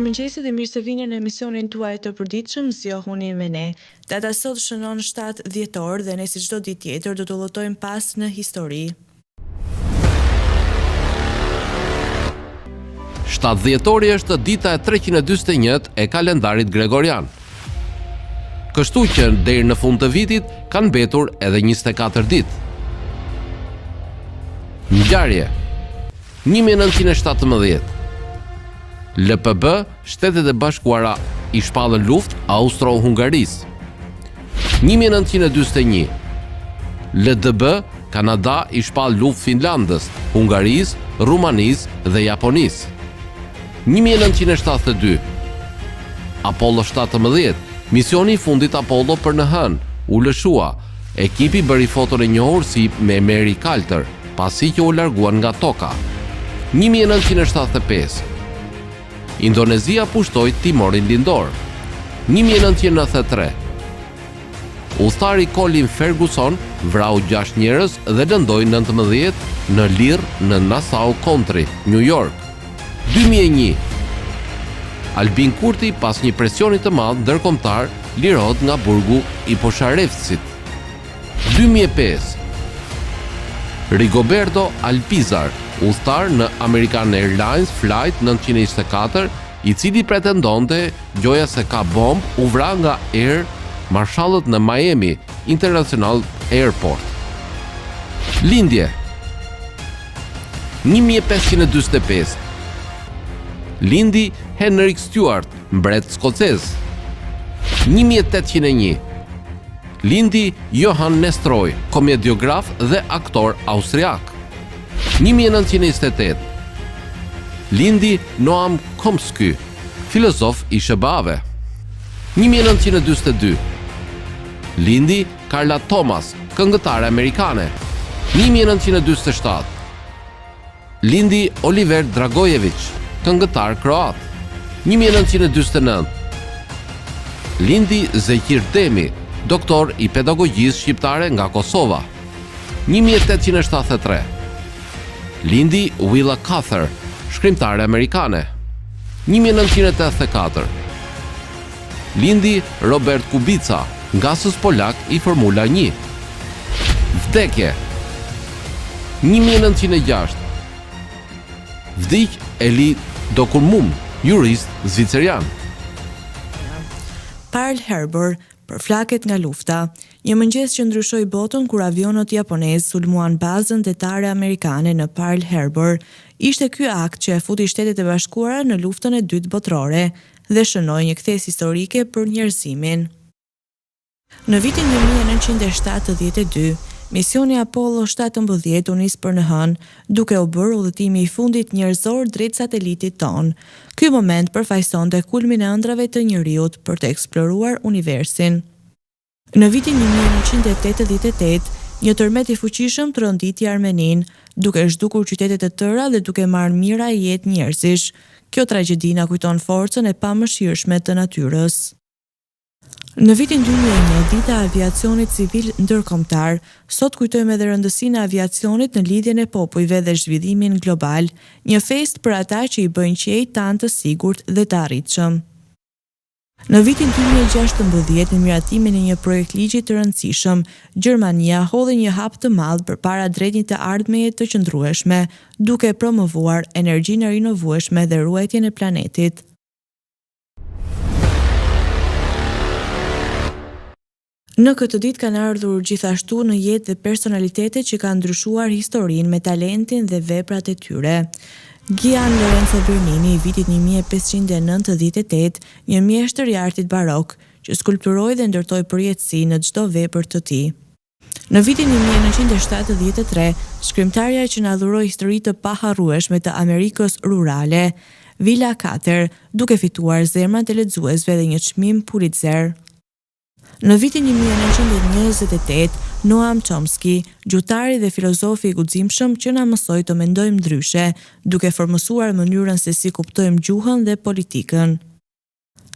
Mirëmëngjesi dhe mirë se vini në emisionin tuaj të përditshëm Zgjohuni me ne. Data sot shënon 7 dhjetor dhe ne si çdo ditë tjetër do të udhëtojmë pas në histori. 7 dhjetori është dita e 341 e kalendarit Gregorian. Kështu që deri në fund të vitit kanë mbetur edhe 24 ditë. Ngjarje 1917 LPB, Shtetet e Bashkuara i shpallën luftë Austro-Hungarisë. 1941 LDB, Kanada i shpall luftë Finlandës, Hungarisë, Rumanisë dhe Japonisë. 1972 Apollo 17, misioni i fundit Apollo për në Hënë, u lëshua. Ekipi bëri foton e njohur si me Mary Kaltër, pasi që u larguan nga Toka. 1975 Indonezia pushtoi Timorin Lindor. 1993 Udhëtari Colin Ferguson vrau 6 njerëz dhe lëndoi 19 në Lirë në Nassau County, New York. 2001 Albin Kurti pas një presioni të madh ndërkombëtar lirohet nga burgu i Posharevcit. 2005 Rigoberto Alpizar, udhëtar në American Airlines Flight 924, i cili pretendonte gjoja se ka bombë, u vra nga Air Marshallët në Miami International Airport. Lindje 1545 Lindi Henrik Stuart, mbret skocez. 1801 Lindi Johann Nestroy, komediograf dhe aktor austriak. 1928 Lindi Noam Chomsky, filozof i SHBA-ve. 1942 Lindi Carla Thomas, këngëtare amerikane. 1947 Lindi Oliver Dragojević, këngëtar kroat. 1949 Lindi Zeqir Demi, doktor i pedagogjisë shqiptare nga Kosova. 1873 Lindi Willa Cather, shkrimtare amerikane. 1984 Lindi Robert Kubica, ngasës polak i Formula 1. Vdekje 1906 Vdiq Eli Dokurmum, jurist zvicerian. Pearl Harbor përflaket nga lufta. Një mëngjes që ndryshoi botën kur avionët japonezë sulmuan bazën detare amerikane në Pearl Harbor. Ishte ky akt që e futi Shtetet e Bashkuara në Luftën e Dytë Botërore dhe shënoi një kthesë historike për njerëzimin. Në vitin 1972, misioni Apollo 17 u nis për në Hënë, duke u bërë udhëtimi i fundit njerëzor drejt satelitit tonë. Ky moment përfaqësonte kulmin e ëndrrave të njeriut për të eksploruar universin. Në vitin 1988, një tërmet i fuqishëm tronditi Armeninë, duke zhdukur qytete të tëra dhe duke marrë mijëra jetë njerëzish. Kjo tragjedi na kujton forcën e pamëshirshme të natyrës. Në vitin 2001, dita e aviacionit civil ndërkombëtar, sot kujtojmë edhe rëndësinë e aviacionit në lidhjen e popujve dhe zhvillimin global, një festë për ata që i bëjnë qiejt tanë të sigurt dhe të arritshëm. Në vitin 2016, me miratimin e një projektligji të rëndësishëm, Gjermania hodhi një hap të madh përpara drejt një të ardhmeje të qëndrueshme, duke promovuar energjinë e rinovueshme dhe ruajtjen e planetit. Në këtë ditë kanë ardhur gjithashtu në jetë dhe personalitete që kanë ndryshuar historinë me talentin dhe veprat e tyre. Gian Lorenzo Bernini i vitit 1598, një mjeshtër i artit barok, që skulpturoi dhe ndërtoi përjetësi në çdo vepër të tij. Në vitin 1973, shkrimtarja që na dhuroi histori të paharrueshme të Amerikës rurale, Willa Cather, duke fituar zemrat e lexuesve dhe një çmim Pulitzer. Në vitin 1928, Noam Chomsky, gjuhëtari dhe filozofi i guximshëm që na mësoi të mendojmë ndryshe, duke formësuar mënyrën se si kuptojmë gjuhën dhe politikën.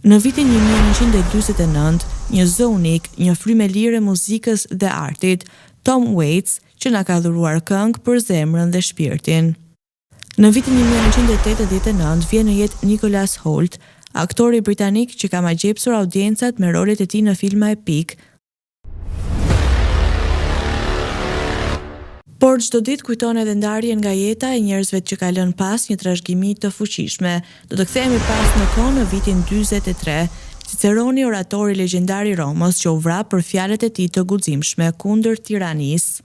Në vitin 1949, një zë unik, një frymë e lirë e muzikës dhe artit, Tom Waits, që na ka dhuruar këngë për zemrën dhe shpirtin. Në vitin 1989 vjen në jetë Nicholas Hoult, Aktori britanik që ka magjepsur audiencat me rolet e tij në filma epikë, Por çdo ditë kujton edhe ndarjen nga jeta e njerëzve që ka lënë pas një trashëgimi të fuqishme. Do të kthehemi pas në kohë në vitin 43. Ciceroni, oratori legjendar i Romës që u vra për fjalët e tij të guximshme kundër tiranisë.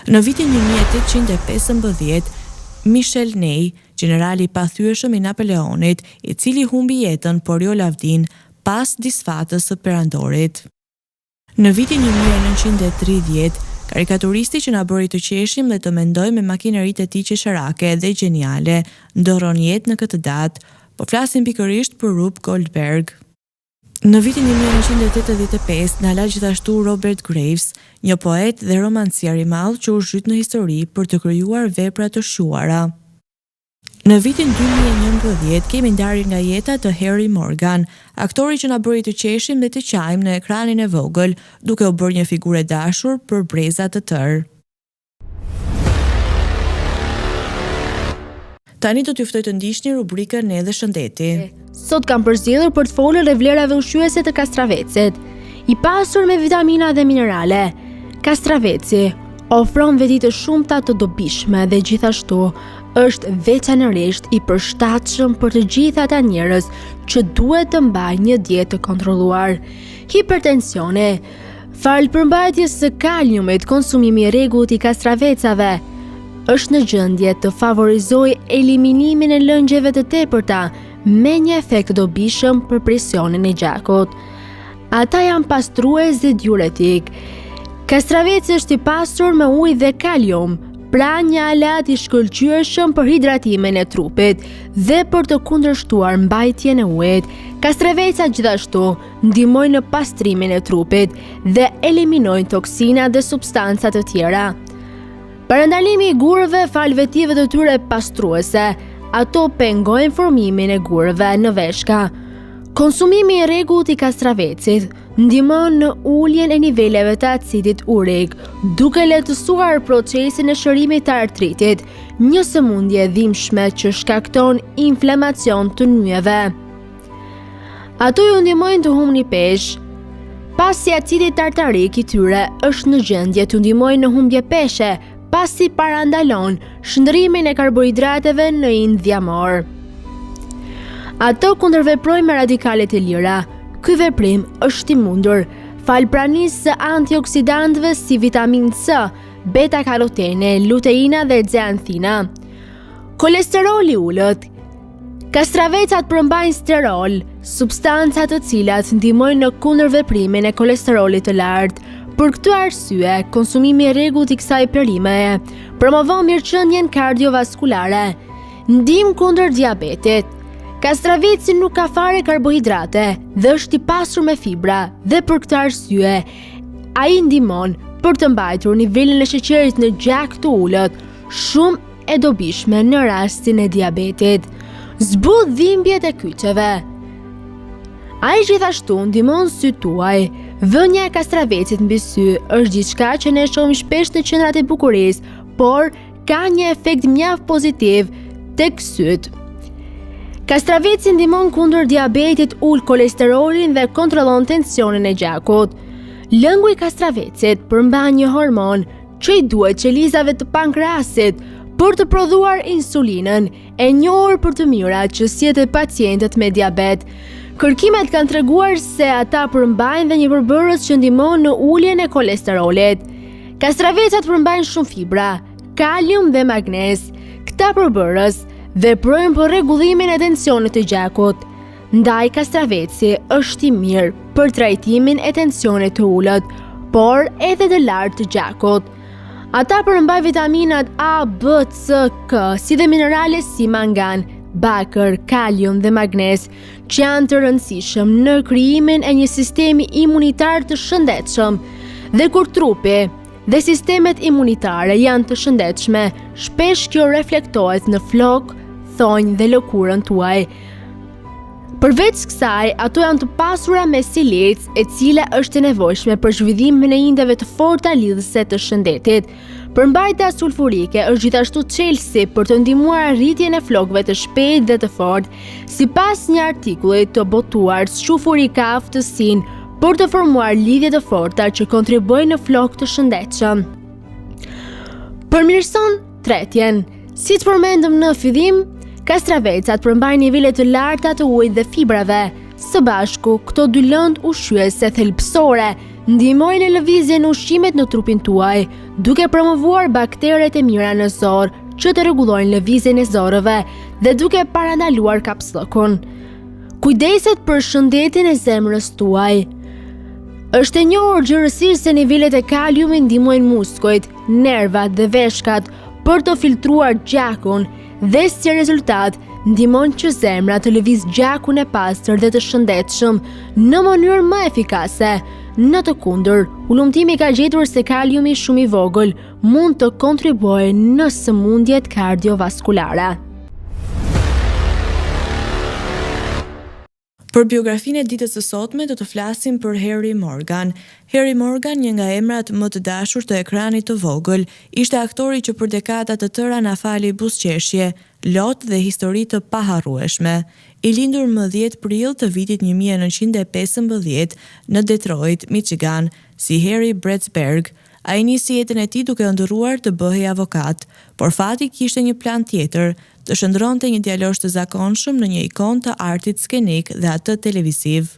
Në vitin 1815, Michel Ney, gjenerali i pathyeshëm i Napoleonit, i cili humbi jetën, por jo lavdinë, pas disfatës së perandorit. Në vitin 1930, karikaturisti që na bëri të qeshim dhe të mendojmë me makineritë e tij qesharake dhe gjeniale, ndërron jetë në këtë datë. Po flasim pikërisht për Rube Goldberg. Në vitin 1985 na la gjithashtu Robert Graves, një poet dhe romancier i madh që u zhyt në histori për të krijuar vepra të shquara. Në vitin 2011 kemi ndarjen nga jeta të Harry Morgan, aktori që na bëri të qeshim dhe të qajmë në ekranin e vogël, duke u bërë një figurë e dashur për breza të tërë. Tani do t'ju ftoj të ndiqni rubrikën Ne dhe Shëndeti. Sot kam përzgjedhur për të folur rreth vlerave ushqyese të kastravecit. I pasur me vitamina dhe minerale, kastraveci ofron veti të shumta të dobishme dhe gjithashtu është veçanërisht i përshtatshëm për të gjithë ata njerëz që duhet të mbajnë një dietë të kontrolluar. Hipertensioni Falë përmbajtjes së kaliumit, konsumimi i rregullt i kastravecave është në gjendje të favorizojë eliminimin e lëngjeve të tepërta me një efekt të dobishëm për presionin e gjakut. Ata janë pastrues dhe diuretik. Kastraveci është i pasur me ujë dhe kalium, pra një aleat i shkëlqyeshëm për hidratimin e trupit dhe për të kundërshtuar mbajtjen e ujit. Kastravecat gjithashtu ndihmojnë në pastrimin e trupit dhe eliminojnë toksinat dhe substanca të tjera. Parandalimi i gurëve falë vetive të tyre pastruese, ato pengojnë formimin e gurëve në veshka. Konsumimi i rregullt i kastravecit ndihmon në uljen e niveleve të acidit urik, duke lehtësuar procesin e shërimit të artritit, një sëmundje e dhimbshme që shkakton inflamacion të nyjeve. Ato ju ndihmojnë të humbni peshë. Pasi acidi tartarik i tyre është në gjendje të ndihmojë në humbje peshe, pasi parandalon shndërrimin e karbohidrateve në ind dhjamor. Ato kundërveprojnë me radikalet e lira. Ky veprim është i mundur falë pranisë së antioksidantëve si vitaminë C, beta karotene, luteina dhe zeanthina. Kolesteroli i ulët. Kastravecat përmbajnë sterol, substanca të cilat ndihmojnë në kundërveprimin e kolesterolit të lartë. Për këtë arsye, konsumimi i rregullt i kësaj perimeje promovon mirëqenien kardiovaskulare, ndihmë kundër diabetit. Kastraveci nuk ka fare karbohidrate dhe është i pasur me fibra dhe për këtë arsye ai ndihmon për të mbajtur nivelin e sheqerit në gjak të ulët, shumë e dobishme në rastin e diabetit. Zbut dhimbjet e kyçeve. Ai gjithashtu ndihmon sytë tuaj. Vënia e kastravecit mbi sy është diçka që ne shohim shpesh në qendrat e bukurisë, por ka një efekt mjaft pozitiv tek sytë. Kastraveci ndihmon kundër diabetit, ul kolesterolin dhe kontrollon tensionin e gjakut. Lëngu i kastravecit përmban një hormon që i duhet qelizave të pankreasit për të prodhuar insulinën, e njohur për të mirat që sjell te pacientët me diabet. Kërkimet kanë treguar se ata përmbajnë dhe një përbërës që ndihmon në uljen e kolesterolit. Kastravecat përmbajnë shumë fibra, kalium dhe magnez. Këta përbërës veprojnë për rregullimin e tensionit të gjakut. Ndaj kastraveci është i mirë për trajtimin e tensionit të ulët, por edhe të lartë të gjakut. Ata përmbajnë vitaminat A, B, C, K, si dhe minerale si mangan, bakër, kalium dhe magnez, që janë të rëndësishëm në krijimin e një sistemi imunitar të shëndetshëm. Dhe kur trupi dhe sistemet imunitare janë të shëndetshme, shpesh kjo reflektohet në flokë, thonj dhe lëkurën tuaj. Përveç kësaj, ato janë të pasura me silic, e cila është e nevojshme për zhvillimin e indeve të forta lidhëse të shëndetit. Përmbajtja sulfurike është gjithashtu çelësi për të ndihmuar rritjen e flokëve të shpejtë dhe të fortë. Sipas një artikulli të botuar, squfuri ka aftësinë për të formuar lidhje të forta që kontribuojnë në flokë të shëndetshëm. Përmirëson tretjen. Siç përmendëm në fillim, kastravecat përmbajnë nivele të larta të ujit dhe fibrave. Së bashku, këto dy lëndë ushqyese thelbësore ndihmojnë në lëvizjen e ushqimit në trupin tuaj, duke promovuar bakteret e mira në zorrë që të rregullojnë lëvizjen e zorrëve dhe duke parandaluar kapsllëkun. Kujdeset për shëndetin e zemrës tuaj. Është e njohur gjerësisht se nivelet e kaliumit ndihmojnë muskujt, nervat dhe veshkat për të filtruar gjakun dhe si rezultat ndihmon që zemra të lëvizë gjakun e pastër dhe të shëndetshëm në mënyrë më efikase. Në të kundër, hulumtimi ka gjetur se kaliumi shumë i vogël mund të kontribuojë në sëmundjet kardiovaskulare. Për biografinë e ditës së sotme do të flasim për Harry Morgan. Harry Morgan, një nga emrat më të dashur të ekranit të vogël, ishte aktori që për dekada të tëra na fali buzëqeshje, lot dhe histori të paharrueshme. I lindur më 10 prill të vitit 1915 në Detroit, Michigan, si Harry Bratsberg, ai nisi jetën e tij duke ëndërruar të bëhej avokat, por fati kishte një plan tjetër, të shndërronte një djalosh të zakonshëm në një ikonë të artit skenik dhe atë televiziv.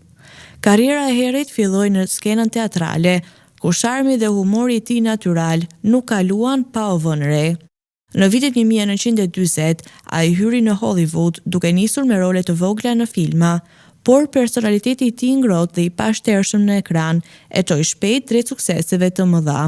Karriera e Harryt filloi në skenën teatrale, ku sharmi dhe humori i tij natyral nuk kaluan pa u vënë re. Në vitet 1940, ai hyri në Hollywood, duke nisur me role të vogla në filma, por personaliteti i tij i ngrohtë dhe i pashtershëm në ekran e çoi shpejt drejt sukseseve të mëdha.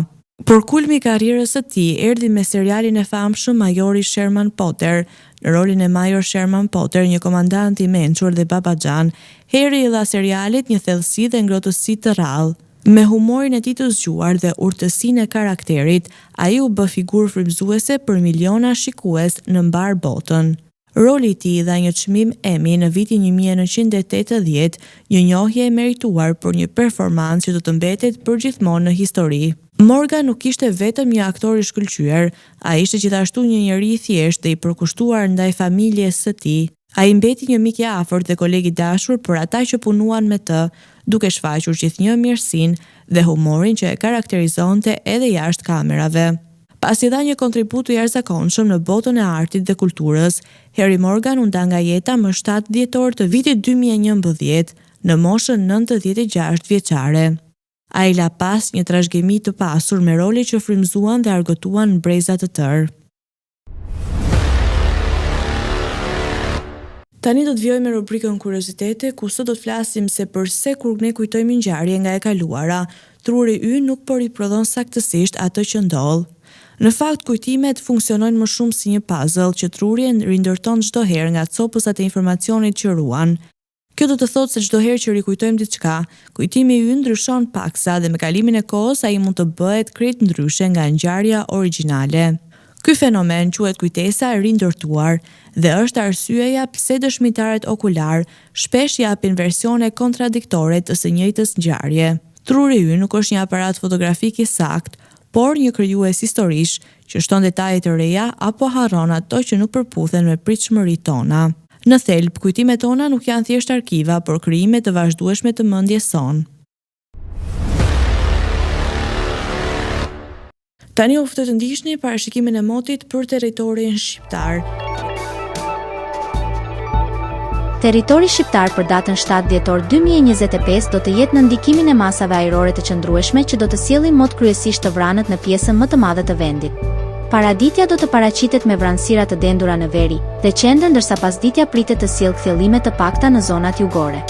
Por kulmi i karrierës së tij erdhi me serialin e famshëm Majori Sherman Potter. Në rolin e Major Sherman Potter, një komandant i mençur dhe babaxhan, Harry i dha serialit një thellësi dhe ngrohtësi të rrallë. Me humorin e tij të zgjuar dhe urtësinë e karakterit, ai u bë figurë frymëzuese për miliona shikues në mbarë botën. Roli i tij i dha një çmim Emmy në vitin 1980, një njohje e merituar për një performancë që do të mbetet përgjithmonë në histori. Morgan nuk ishte vetëm një aktor i shkëlqyer, ai ishte gjithashtu një njeri i thjeshtë dhe i përkushtuar ndaj familjes së tij. Ai mbeti një mik i afërt dhe koleg i dashur për ata që punuan me të, duke shfaqur gjithnjë mirësinë dhe humorin që e karakterizonte edhe jashtë kamerave. Pasi dha një kontribut të jashtëzakonshëm në botën e artit dhe kulturës, Harry Morgan u nda nga jeta më 7 dhjetor të vitit 2011, në moshën 96 vjeçare. Ai la pas një trashëgimi të pasur me role që frymëzuan dhe argëtuan breza të tërë. Tani do të vijojmë me rubrikën Kuriozitete, ku sot do të flasim se përse kur ne kujtojmë një ngjarje nga e kaluara, truri ynë nuk po riprodhon saktësisht atë që ndodh. Në fakt, kujtimet funksionojnë më shumë si një puzzle që truri e rindërton çdo herë nga copëzat e informacionit që ruan. Kjo do të thotë se çdo herë që rikujtojmë diçka, kujtimi ynë ndryshon paksa dhe me kalimin e kohës ai mund të bëhet krejt ndryshe nga ngjarja origjinale. Ky fenomen quhet kujtesa e rindërtuar dhe është arsyeja pse dëshmitarët okularë shpesh japin versione kontradiktore të së njëjtës ngjarje. Truri ynë nuk është një aparat fotografik i saktë, por një krijues historish që shton detaje të reja apo harron ato që nuk përputhen me pritshmëritë tona. Në thelb, kujtimet tona nuk janë thjesht arkiva, por krijime të vazhdueshme të mendjes sonë. Tani ju ftoj të ndiqni parashikimin e motit për territorin shqiptar. Territori shqiptar për datën 7 dhjetor 2025 do të jetë në ndikimin e masave ajrore të qëndrueshme që do të sjellin mot kryesisht të vranët në pjesën më të madhe të vendit. Paraditja do të paraqitet me vranësira të dendura në veri dhe qendër ndërsa pasditja pritet të sjellë kthjellime të pakta në zonat jugore.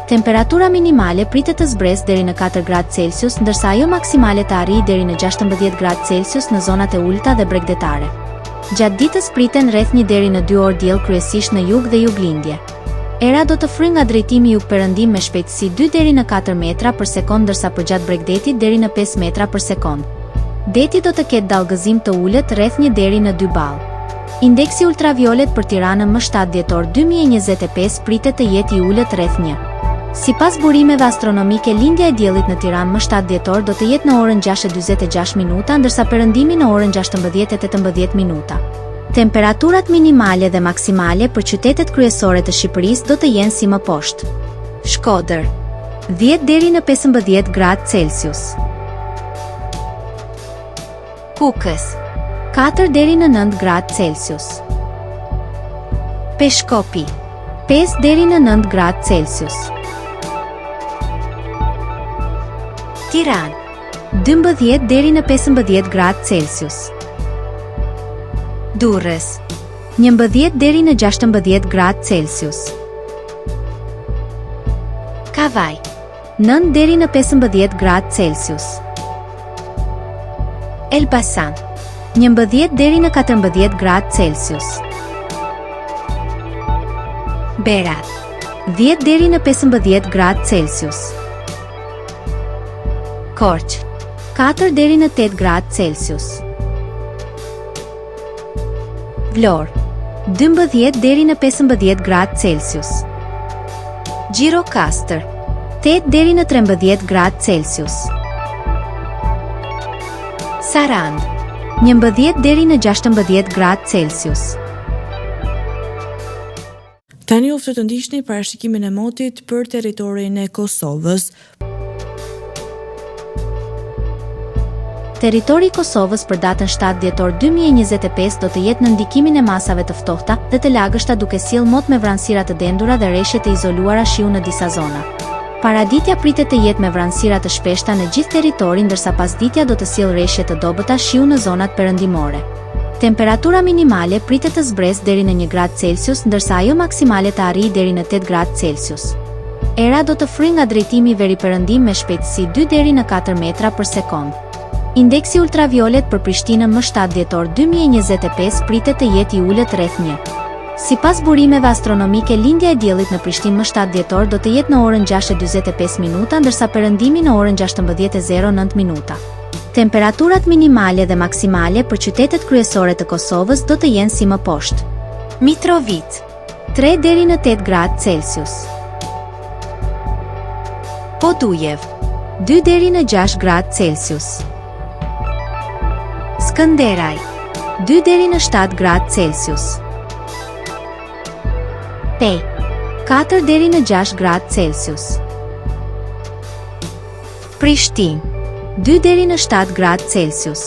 Temperatura minimale pritet të zbresë deri në 4 gradë Celsius, ndërsa ajo maksimale të arrijë deri në 16 gradë Celsius në zonat e ulëta dhe bregdetare. Gjatë ditës priten rreth 1 deri në 2 orë diell kryesisht në jug dhe juglindje. Era do të fryjë nga drejtimi jugperëndim me shpejtësi 2 deri në 4 metra për sekondë ndërsa përgjatë bregdetit deri në 5 metra për sekondë. Deti do të ketë dallgëzim të ulët rreth 1 deri në 2 ballë. Indeksi ultraviolet për Tiranën më 7 dhjetor 2025 pritet të jetë i ulët rreth 1. Sipas burimeve astronomike lindja e diellit në Tiranë më 7 dhjetor do të jetë në orën 6:46 minuta ndërsa perëndimi në orën 16:18 minuta. Temperaturat minimale dhe maksimale për qytetet kryesore të Shqipërisë do të jenë si më poshtë. Shkodër, 10 deri në 15 gradë Celsius. Kukës, 4 deri në 9 gradë Celsius. Peshkopi, 5 deri në 9 gradë Celsius. Tiranë, 12 deri në 15 gradë Celsius. Durrës, 11 deri në 16 gradë Celsius. Kavajë, 9 deri në 15 gradë Celsius. Elbasan, 11 deri në 14 gradë Celsius. Berat, 10 deri në 15 gradë Celsius. Korçë, 4 deri në 8 gradë Celsius. Vlorë, 12 deri në 15 gradë Celsius. Gjirokastër, 8 deri në 13 gradë Celsius. Sarandë, 11 deri në 16 gradë Celsius. Tani ju ftoj të ndiqni parashikimin e motit për territorin e Kosovës. Territori i Kosovës për datën 7 dhjetor 2025 do të jetë në ndikimin e masave të ftohta dhe të lagështa duke sjellë mot me vranësira të dendura dhe reshje të izoluara shiu në disa zona. Paraditja pritet të jetë me vranësira të shpeshta në gjithë territorin ndërsa pasditja do të sjellë reshje të dobëta shiu në zonat perëndimore. Temperatura minimale pritet të zbresë deri në një gradë Celsius ndërsa ajo maksimale të arrijë deri në 8 gradë Celsius. Era do të fryjë nga drejtimi veriperëndim me shpejtësi 2 deri në 4 metra për sekondë. Indeksi ultraviolet për Prishtinën më 7 dhjetor 2025 pritet të jetë i ulët rreth 1. Sipas burimeve astronomike lindja e diellit në Prishtinë më 7 dhjetor do të jetë në orën 6:45 minuta ndërsa perëndimi në orën 16:09 minuta. Temperaturat minimale dhe maksimale për qytetet kryesore të Kosovës do të jenë si më poshtë. Mitrovicë, 3 deri në 8 gradë Celsius. Podujevë, 2 deri në 6 gradë Celsius. Skënderaj, 2 deri në 7 gradë Celsius. Pejë, 4 deri në 6 gradë Celsius. Prishtinë, 2 deri në 7 gradë Celsius.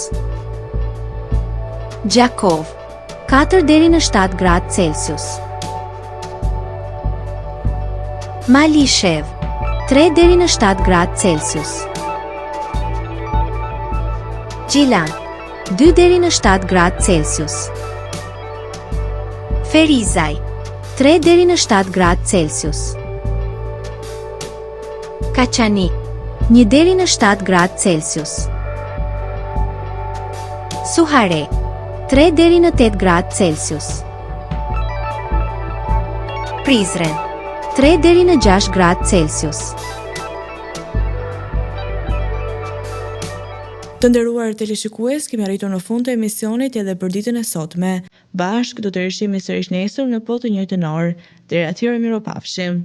Gjakovë, 4 deri në 7 gradë Celsius. Malishevë, 3 deri në 7 gradë Celsius. Gjilan, 2 deri në 7 gradë Celsius. Ferizaj, 3 deri në 7 gradë Celsius. Kaçanik, 1 deri në 7 gradë Celsius. Suharekë, 3 deri në 8 gradë Celsius. Prizren, 3 deri në 6 gradë Celsius. Të nderuar teleshikues, kemi arritur në fund të emisionit edhe për ditën e sotme. Bashkë do të rishihemi sërish nesër në po të njëjtën orë. Deri atëherë mirupafshim.